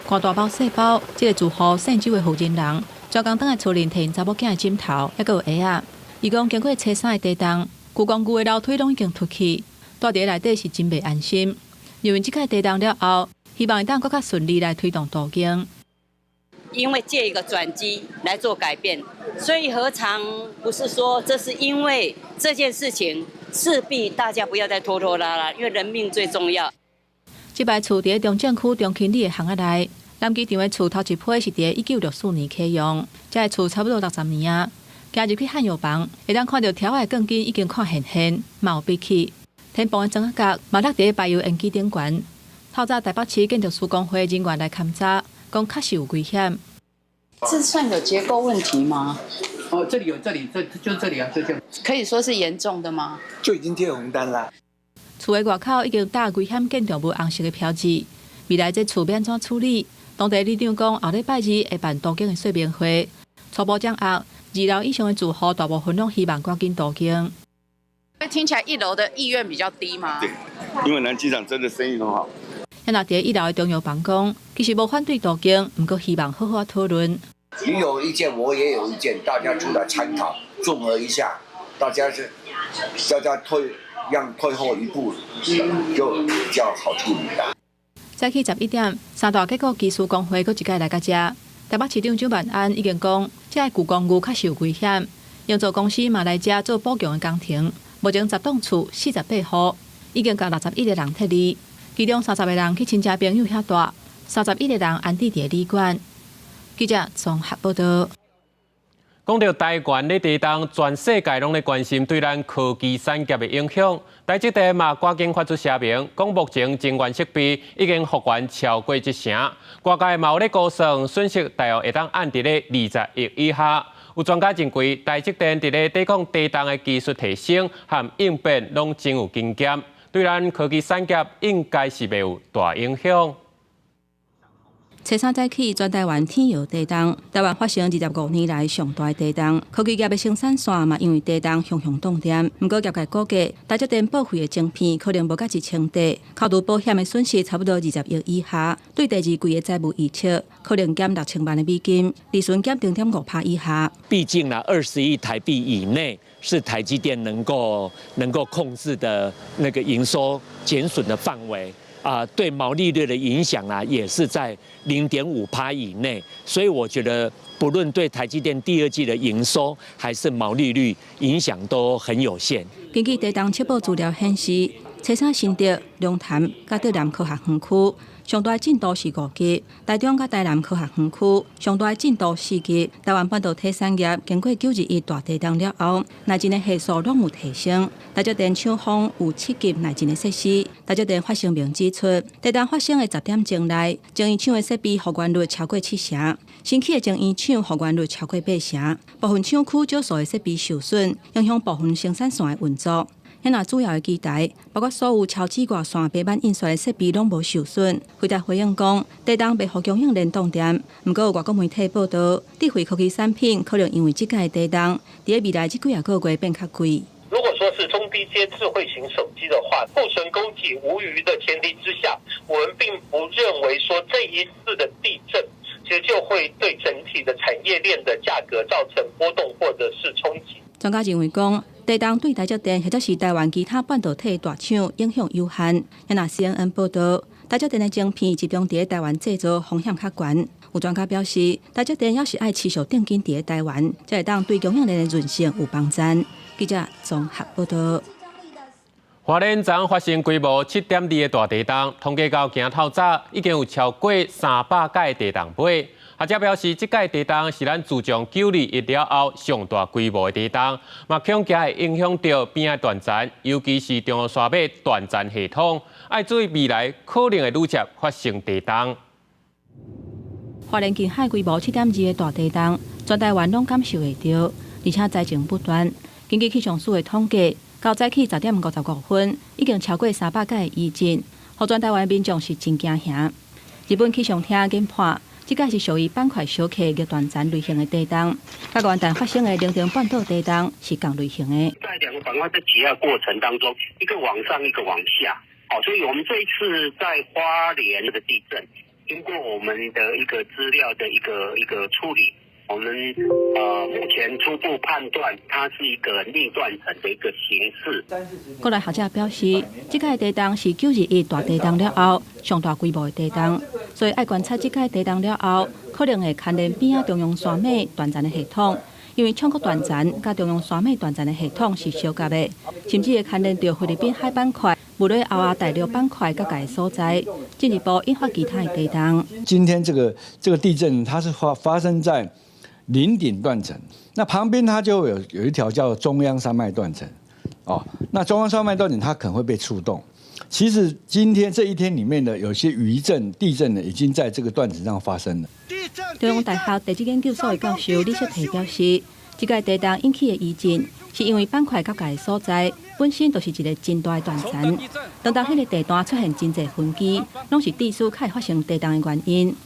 看大包細包，這個住戶姓周的負責人，專工轉來厝裡提𪜶查某囝的枕頭，抑閣有鞋仔。伊講經過初三的地動，舊公寓的樓梯攏已經脫去，蹛佇內底是真袂安心。認為這擺地動了後，希望會當閣較順利來推動都更。因為借一個轉機來做改變，所以何嘗不是說這是因為這件事情勢必大家不要再拖拖拉拉，因為人命最重要。這擺厝佇咧中正區中興里的巷仔內，南機場的厝頭一批是佇1964年啟用，這个厝差不多60年啊。行入去漢藥房，會當看著柱仔的鋼筋已經看現現，嘛有閉氣。天棚的磚仔角嘛落佇咧排油煙機頂懸。透早台北市建築師公會人員來勘查，講確實有危險。這算有結構問題嗎？哦，這裡有，這裡，這就這裡啊，就這樣。可以說是嚴重的嗎？就已經貼紅單啦。厝的外口已經打危險建築物紅色的標誌，未來這厝欲按怎處理？當地里長講，後禮拜二會辦都更的說明會，初步掌握二樓以上的住戶大部分攏希望趕緊都更。聽起來一樓的意願比較低嗎？對，因為南機場真的生意很好。若佇一樓的中藥房講，其實無反對都更，毋過希望好好討論。你有意見，我也有意見，大家出來參考，綜合一下，大家是大家退讓退後一步，就比較好處理啦。早起11點，三大結構技師公會閣一擺來到遮，台北市長蔣萬安已經講，這个舊公寓確實有危險，營造公司嘛來遮做補強的工程。目前10棟厝48戶，已經共61個人撤離，其中30個人去親戚朋友遐蹛，31個人安置佇旅館。記者綜合報道。講到台灣咧地動，全世界攏咧關心對咱科技產業的影響。台積電嘛趕緊發出聲明，講目前晶圓設備已經復原超過一成。外界嘛有咧估算，損失大約會當按佇咧20億以下。有專家認為，台積電佇咧抵抗地動的技術提升和應變攏真有經驗，對咱科技產業應該是袂有大影響。初三早起，全台灣天搖地動，台灣發生25年來上大地動，科技業的生產線嘛因為地動雄雄動電。毋過業界估計，台積電報廢的晶片可能無到1000塊，扣除保險的損失差不多20億以下。對第二季的財務預測，可能減6000萬的美金，利潤減0.5趴以下。畢竟呢，20億台幣以內是台積電能夠控制的那個營收減損的範圍。啊，對毛利率的影響啊，也是在0.5趴以內，所以我覺得，不論對台積電第二季的營收還是毛利率影響都很有限。根據地動測報資料顯示，初三新竹、龍潭佮竹南科學園區上大震度是5級，台中佮台南科學園區上大震度4級。台灣半導體產業經過9·21大地動了後，耐震的係數攏有提升。台積電廠房有7級耐震的設施。台積電發聲明指出，地動發生的10點鐘內，晶圓廠的設備復原率超過7成，新起的晶圓廠復原率超過8成。部分廠區少數的設備受損，影響部分生產線的運作。遐若主要的機台，包括所有超紫外線白板印刷的設備攏無受損。輝達回應講，地動袂予供應鏈斷電。毋過有外國媒體報道，智慧科技產品可能因為這擺地動，佇未來這幾仔個月變較貴。如果說是中低階智慧型手機的話，庫存供給無虞的前提之下，我們並不認為說這一次的地震其實就會對整體的產業鏈的價格造成波動或者是衝擊。專家認為講，地動對台積電或者是台灣其他半導體大廠影響有限。若 CNN 報道，台積電的晶片集中佇台灣製造，風險較懸。有專家表示，台積電猶是愛持續定根佇台灣，才會當對供應鏈的韌性有幫助。記者綜合報道。花蓮昨發生規模7.2的大地動，統計到今透早已經有超過300擺地動波。學者表示，這擺地動是咱自從9·21了後上大規模的地動，嘛恐驚會影響著邊仔斷層，尤其是中央山脈斷層系統，愛注意未來可能會愈捷發生地動。花蓮近海規模7.2的大地動，全台灣攏感受會著，而且災情不斷。根據氣象署的統計，到早起10點55分，已經超過300擺餘震，予全台灣民眾是真驚嚇。日本氣象廳研判，這擺是屬於板塊小克逆斷層類型的地動，佮元旦發生的寧定半島地動是仝類型的。在兩個板塊在擠壓過程當中，一個往上，一個往下，好，所以我們這一次在花蓮的地震，經過我們的一個資料的一個處理，我們目前初步判斷，它是一個逆斷層的一個形式。國內學者表示，這擺地動是9·21大地動了後上大規模的地動，所以愛觀察這擺地動了後，可能會牽連邊仔中央山脈斷層的系統，因為衝國斷層佮中央山脈斷層的系統是相夾的，甚至會牽連著菲律賓海板塊、物理歐亞大陸板塊各界所在，進一步引發其他的地動。今天這個地震，它是發生在嶺頂斷層，那旁邊它就有一條叫中央山脈斷層，哦，那中央山脈斷層它可能會被觸動。其實今天這一天裡面的有些餘震、地震呢，已經在這個斷層上發生了。中央大學地質研究所的教授李雪提表示，這擺地動引起的餘震，是因為板塊夾界的所在本身就是一個真大的斷層，當彼個地段出現真濟分歧，攏是致使較會發生地動的原因。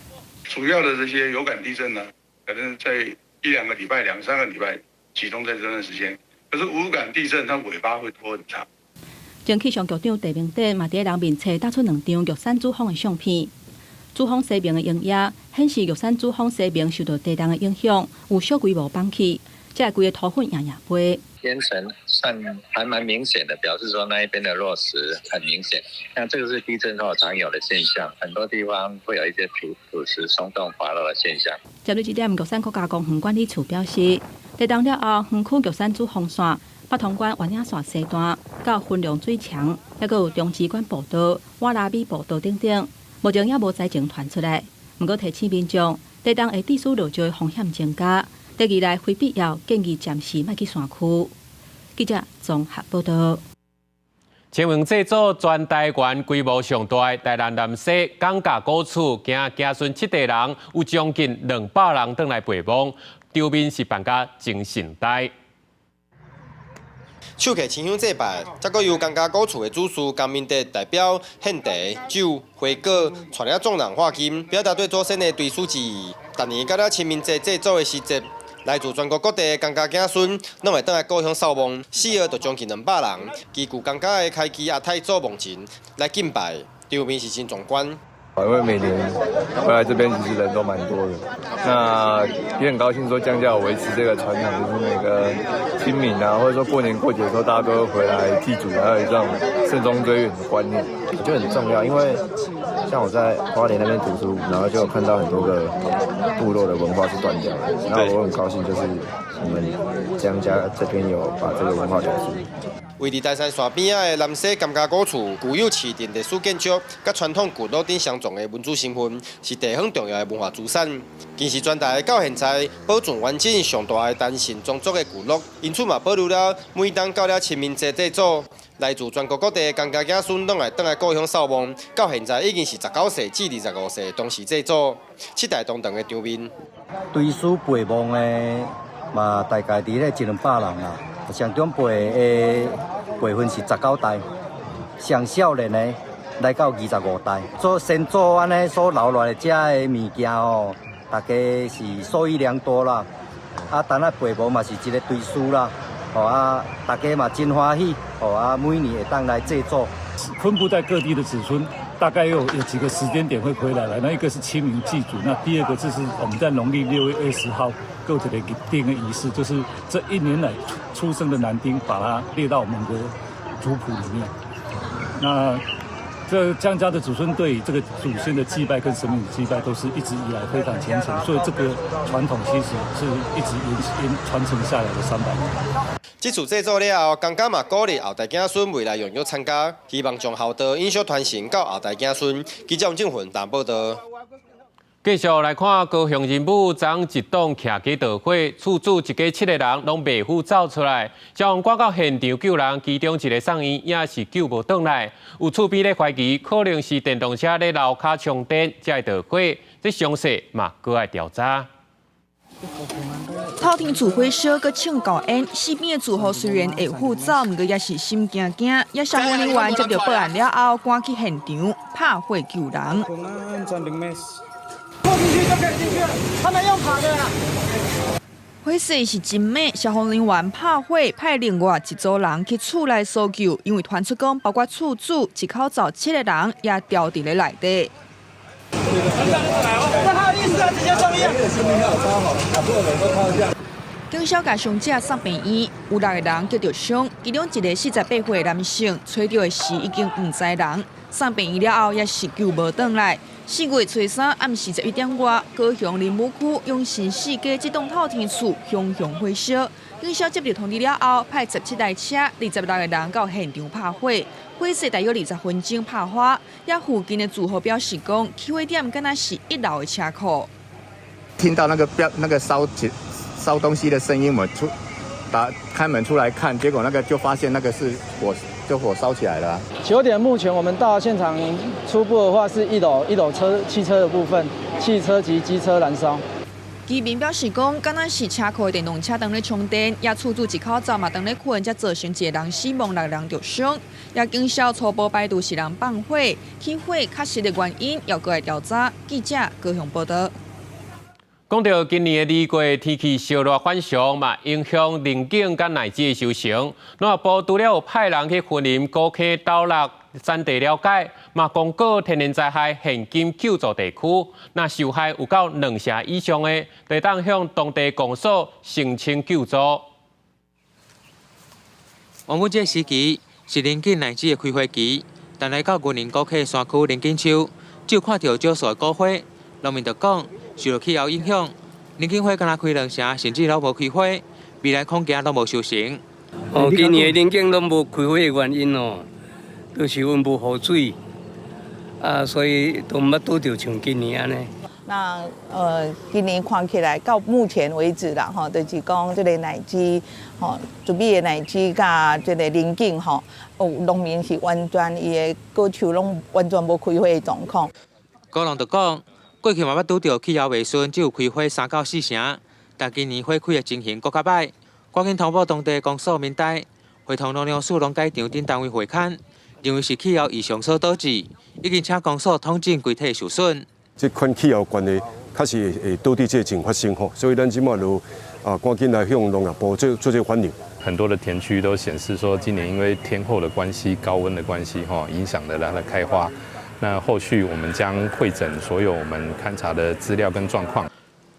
主要的這些有感地震呢，可能在一兩個禮拜、兩三個禮拜集中在這段時間。可是無感地震，它尾巴會拖很長。前氣象局長鄭明典嘛，佇人面冊貼出兩張玉山主峰的相片。主峰西面的熒幕顯示玉山主峰西面受到地動的影響，有小規模崩起，這個規个塗粉掖掖飛。煙塵算還蠻明顯的，表示說那一邊的落石很明顯。那這個是地震後常有的現象，很多地方會有一些土石鬆動滑落的現象。針對這點，玉山國家公園管理處表示，地動了後，園區玉山主峰線、北統關雲嶺線西段到雲龍水牆，猶閣有中之關步道、瓦拉米步道等等，目前猶無災情傳出來。毋過提醒民眾，地動會致使落石的風險增加，第二來非必要建議暫時莫去山區。記者綜合報道。清明祭祖全台灣規模上大，台南南勢江家古厝，驚子孫七代人有將近200人轉來陪墓，場面是辦甲真盛大。手提清香祭拜，才閣由江家古厝的主事江明德代表獻茶、酒、花果，帶領眾人化金，表達對祖先的追思之意。逐年到了清明節祭祖的時節，來自全國各地的江家子孫，攏會轉來故鄉掃墓，死後就將近200人，依據江家的開基阿太祖墓前來敬拜，場面是真壯觀。因為每年回來這邊其實人都蠻多的，那也很高興說江家有維持這個傳統，就是每個清明啊，或者說過年過節的時候，大家都會回來祭祖，還有這種慎終追遠的觀念，我覺得很重要。因為像我在花蓮那邊讀書，然後就看到很多個部落的文化是斷掉的，那我很高興，就是我們江家這邊有把這個文化留住。位佇大山山邊仔的南勢江家古厝，具有市鎮歷史建築，佮傳統聚落頂相撞的文主身份，是地方重要的文化資產。其實全台到現在保存完整上大的陳姓宗族的聚落，因此嘛保留了每當到了清明節祭祖，來自全國各地的江家子孫攏會轉來故鄉掃墓。到現在已經是19世至25世同時祭祖，七代同堂的場面。追思陪墓的嘛，大概佇咧一兩百人啦。上長輩的輩分是19代，上少年的來到25代。做先祖按呢所留落來遮的物件哦，大家是受益良多啦。啊，等下陪墓嘛是一个追思啦。哦啊，大家嘛真歡喜。哦啊，每年會當來祭祖。分布在各地的子孫，大概有幾個時間點會回來了。那一個是清明祭祖，那第二個就是我們在農曆6月20號購這個定的儀式，就是這一年來出生的男丁，把它列到我們的族譜裡面。那這江家的子孫對這個祖先的祭拜跟神明的祭拜，都是一直以來非常虔誠，所以這個傳統其實是一直延傳承下來的300年。這次祭祖了後，江家嘛鼓勵後代子孫未來踴躍參加，希望將孝道永續傳承到後代子孫。記者王正雲台報道。繼續來看高雄仁武昨昏一棟徛家著火，厝主一家七個人攏袂赴走出來，消防趕到現場救人，其中一个送院也是救無轉來。有厝邊咧懷疑可能是電動車咧樓跤充電才會著火，這詳細嘛閣愛調查。透天厝火燒，閣衝高煙，四邊的住戶雖然會赴走，毋過也是心驚驚。也消防人員接到報案了後，趕去現場拍火救人。進去就可以進去，他們用爬的啦。火勢是真猛，消防人員拍火，派另外一組人去厝內搜救，因為傳出講，包括厝主一口罩七個人也牢佇咧內底。不好意思啊，直接送醫院。警消共傷者送病院，有六個人得著傷，其中一個48歲男性，揣著的時已經毋知人，送病院了後也是救無轉來。4月初三暗時11點外，高雄仁武區永新四街這棟透天厝熊熊火燒，警消接到通知了後，派17台車、26個人到現場拍火，火勢大約20分鐘拍花。也附近的住戶表示講，起火點敢若是一樓的車庫。聽到那個標那個燒起燒東西的聲音，我出打開門出來看，結果那個就發現那個是火，就火燒起來了。9點目前我們到現場初步的話是一樓一樓車汽車的部分，汽車及機車燃燒。居民表示講，敢若是車庫的電動車當咧充電，也厝主一口罩嘛當咧睏，才造成一個人死亡，六人著傷。也警消初步排除是人放火，起火確實的原因猶閣愛調查。記者高雄報道。講到今年的二月天氣燒熱反常嘛，影響龍井佮奶子的收成。農業部除了有派人去雲林古坑斗六產地了解，嘛公告天然災害現金救助地區，若受害有夠2成以上的，就當向當地公所申請救助。原本這個時期是龍井奶子的開花期，但來到雲林古坑山區龍井丘，只有看著少數的果花，農民就講受著氣候影響，龍井花敢若開2成，甚至攏無開花，未來恐驚攏無收成。哦，今年的龍井攏無開花的原因哦，都是阮無雨水，啊，所以都毋捌拄著像今年按呢。那今年看起來到目前為止啦，吼，就是講這個奶雞，吼，竹美的奶雞佮這個龍井吼，有農民是完全伊的果樹攏完全無開花的狀況。果農就講，過去嘛捌拄著氣候袂順，只有開花3到4成，但今年花開的情形閣較䆀。趕緊通報當地公所民代，會同農糧署農改場等單位會勘，認為是氣候異常所導致，已經請公所統整規體受損。這款氣候關係確實會導致這個情發生吼，所以咱這馬就趕緊來向農業部做這個反映。很多的田區都顯示說，今年因為天候的關係、高溫的關係，吼，影響了它的開花。那後續我們將彙整所有我們勘察的資料跟狀況。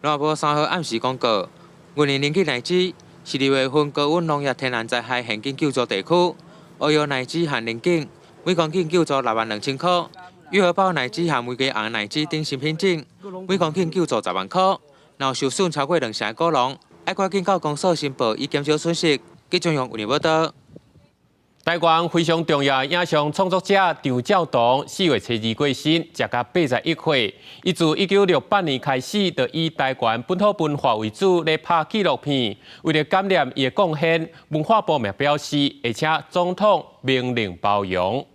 農業部3號暗時公告，雲林龍井奶子是2月份高溫農業天然災害現金救助地區，烏藥奶子和龍井每公頃救助6萬2千塊，玉荷包奶子和玫瑰紅奶子等新品種，每公頃救助10萬塊。若受損超過2成的果農，愛趕緊到公所申報，以減少損失。記者用有報道。台灣非常重要的影像創作者張照堂4月初2過身，食甲81歲。伊自1968年開始，就以台灣本土文化為主咧拍紀錄片。為了感念伊的貢獻，文化部嘛表示會請總統明令褒揚。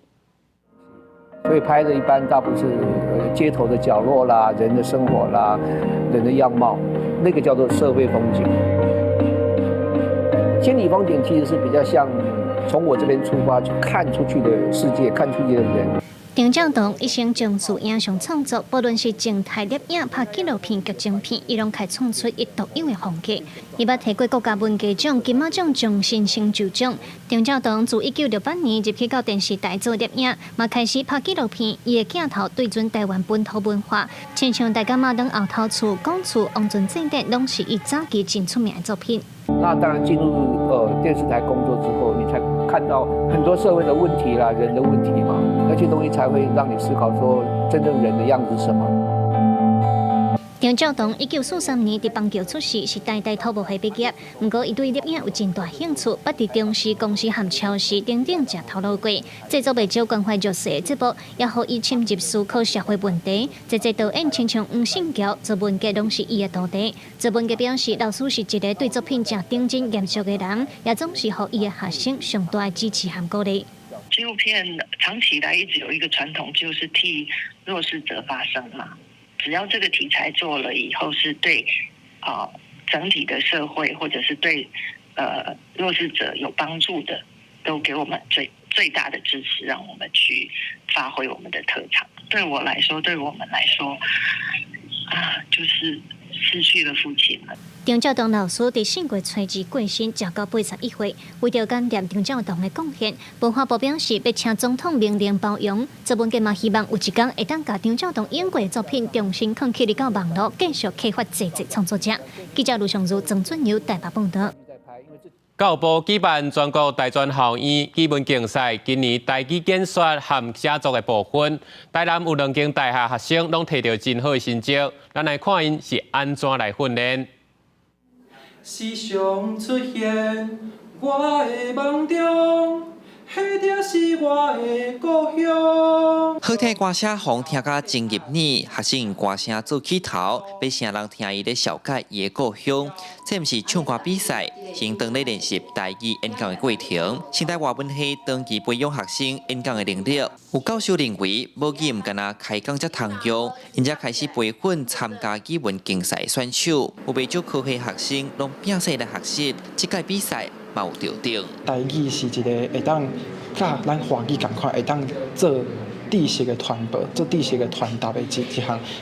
所以拍的一般大部分是街頭的角落啦、人的生活啦、人的樣貌，那個叫做社會風景。千里風景其實是比較像從我這邊出發去看出去的世界，看出去的人。張照堂一生從事影像創作，不論是靜態攝影、拍紀錄片、劇情片，伊攏開創出伊獨有的風格。伊捌提過國家文藝獎、金馬獎終身成就獎。張照堂自1968年入去到電視台做攝影，嘛開始拍紀錄片。伊的鏡頭對準台灣本土文化，親像大甲媽燈後頭厝、講厝、王船祭典，攏是伊早期真出名的作品。那當然進入電視台工作之後，你才看到很多社會的問題啦、人的問題嘛，那些東西才會讓你思考說真正人的樣子是什麼。張照堂1943年佇邦橋出世，是台大土木系畢業。毋過，伊對攝影有真大興趣，捌佇中視、公視和超視等等食頭路過。製作袂少關懷弱勢的節目，也予伊深入思考社會問題。這濟導演親像黃信喬、周文傑攏是伊的徒弟。周文傑表示，老師是一個對作品誠認真嚴肅的人，也總是予伊的學生上大的支持和鼓勵。紀錄片長期以來一直有一個傳統，就是替弱勢者發聲嘛。只要這個題材做了以後，是對整體的社會或者是對弱勢者有幫助的，都給我們最最大的支持，讓我們去發揮我們的特長。對我來說，對我們來說，啊，就是失去了父親了。張照堂老師佇4月初2過身，食到81歲。為著感念張照堂的貢獻，文化部表示欲請總統明令褒揚。周文傑嘛希望有一天會當共張照堂演過的作品重新囥起來到網路，繼續啟發濟濟創作者。記者盧尚如、曾俊友台北報導。教育部舉辦全國大專校院語文競賽，今年台語演說和寫作的部分，台南有兩間大學學生攏提著真好的成績。咱來看𪜶是按怎來訓練。時常出現我的夢中，彼就是我的故鄉。好聽的歌聲，予人聽甲真入耳，學生用歌聲做起頭，欲聲人聽伊咧紹介伊的故鄉。這毋是唱歌比賽，是𪜶當咧練習台語演講的過程。成大外文系長期培養學生演講的能力。有教授認為，母語毋干焦開講才通用，𪜶才開始培訓參加語文競賽選手。有袂少科系學生攏摒細來學習，這屆比賽嘛有著定。台語是一個會當佮咱華語仝款，會當做知識的傳播、做知識的傳達的一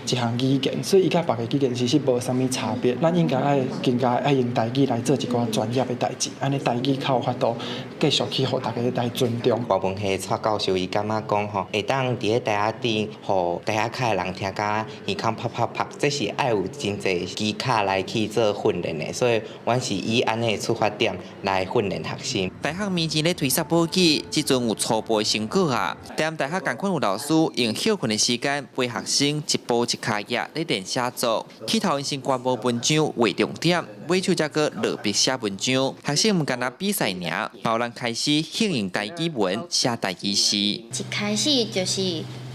項語言，所以伊佮別个語言其實無啥物差別。咱應該愛更加愛用台語來做一寡專業的代誌，按呢台語較有法度繼續去予大家來尊重。外文系蔡教授伊感覺講吼，會當佇咧台仔頂，予台仔跤的人聽甲耳孔啪啪啪，這是愛有真濟技巧來去做訓練的，所以阮是以按呢出發點來訓練學生。大學面前咧推捒母語，這陣有初步的成果啊。台南大學仝款有老師用歇睏的時間陪學生一步一跤印咧練寫作，起頭𪜶先觀摩文章畫重點，尾手才閣落筆寫文章。學生毋干焦比賽爾，嘛有人開始應用台語文寫台語詩。一開始就是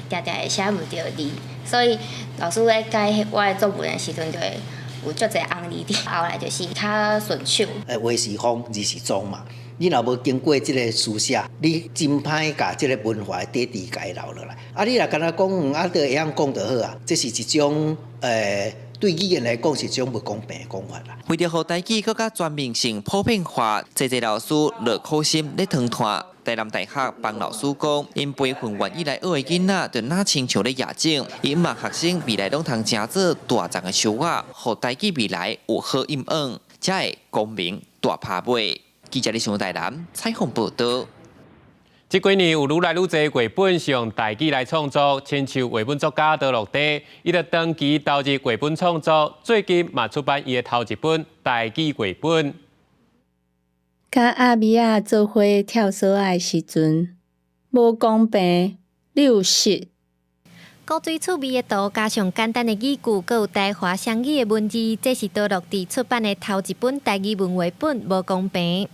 定定會寫袂著字，所以老師咧改我的作文的時陣就會有足濟紅字佇後來就是較順手。話是風，字是裝嘛。你若無經過這个書寫，你真歹共這个文化底佇共伊留落來。啊，你若干焦講，啊，就會曉講就好啊。這是一種對語言來講是一種無公平的講法啦。為著予台語閣較全面性普遍化，濟濟老師落苦心咧傳傳。台南大學幫老師講，𪜶培訓願意來學的囡仔，就若親像咧野種，伊向望學生未來攏通成做大叢的樹仔，予台語未來有好陰影，才會光明大拍尾。記者李上台南採訪報導。這幾年有愈來愈濟繪本是用台語來創作，親像繪本作家多樂蒂，伊就長期投入繪本創作，最近嘛出版伊的頭一本台語繪本。佮阿美仔做伙跳索仔的時陣，無公平，你有失。古錐趣味的圖，加上簡單的語句，閣有台華雙語的文字，這是多樂蒂出版的頭一本台語文繪本《無公平》。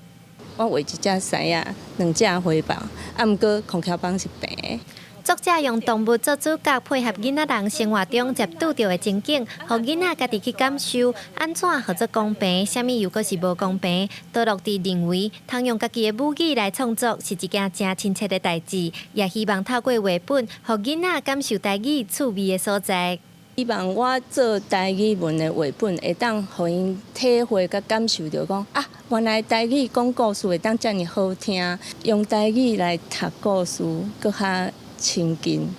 我畫一隻獅仔，兩隻花豹，啊，毋過空橋房是平。作者用動物做主角，配合囡仔人生活中捷拄著的情景，予囡仔家己去感受，按怎號做公平，啥物又閣是無公平。多樂蒂認為，通用家己的母語來創作是一件誠親切的代誌，也希望透過繪本，予囡仔感受台語趣味的所在。希望我做台語文的繪本，會當予𪜶體會佮感受著講啊，原來台語講故事會當遮爾好聽，用台語來讀故事，閣較親近。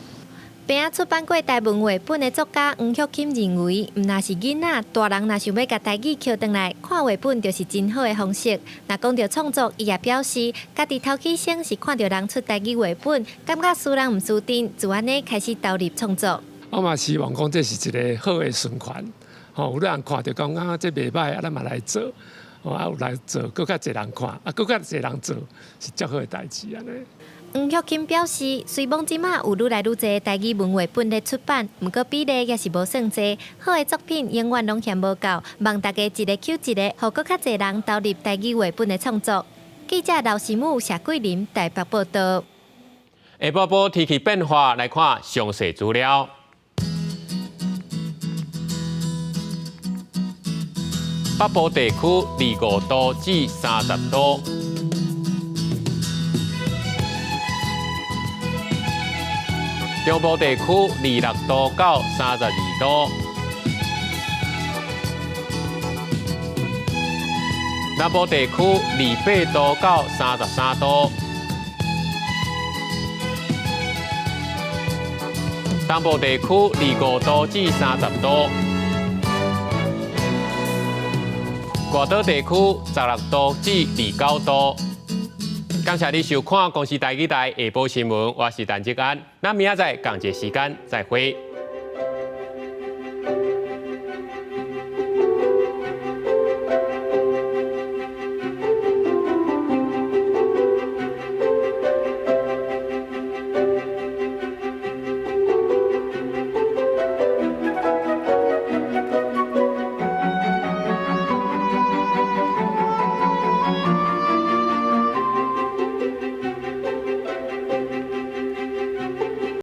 平仔出版過台文繪本的作家黃玉琴認為，毋但是囡仔，大人若想欲共台語抾轉來看繪本，就是真好的方式。若講著創作，伊也表示，家己頭起先是看著人出台語繪本，感覺輸人毋輸陣，就按呢開始投入創作。我嘛希望講這是一个好的循環，吼，有人看著講啊，這袂䆀啊，咱嘛來做，啊有來做，閣較濟人看，啊閣較濟人做，是足好的代誌按呢。黃玉琴表示，雖罔這馬有愈來愈濟台語文繪本咧出版，毋過比例也是無算濟。好的作品永遠攏嫌無夠，望大家一个抾一个，予閣較濟人投入台語繪本的創作。記者劉師母、謝桂林台北報導。下晡晡天氣變化，來看詳細資料。北部地區25度至30度，中部地區26度到32度，南部地區28度到33度，東部地區25度至30度。外島地區16度至29度。感謝你收看《公視台語台》下晡新聞，我是陳志安，咱明仔載仝一个時間再會。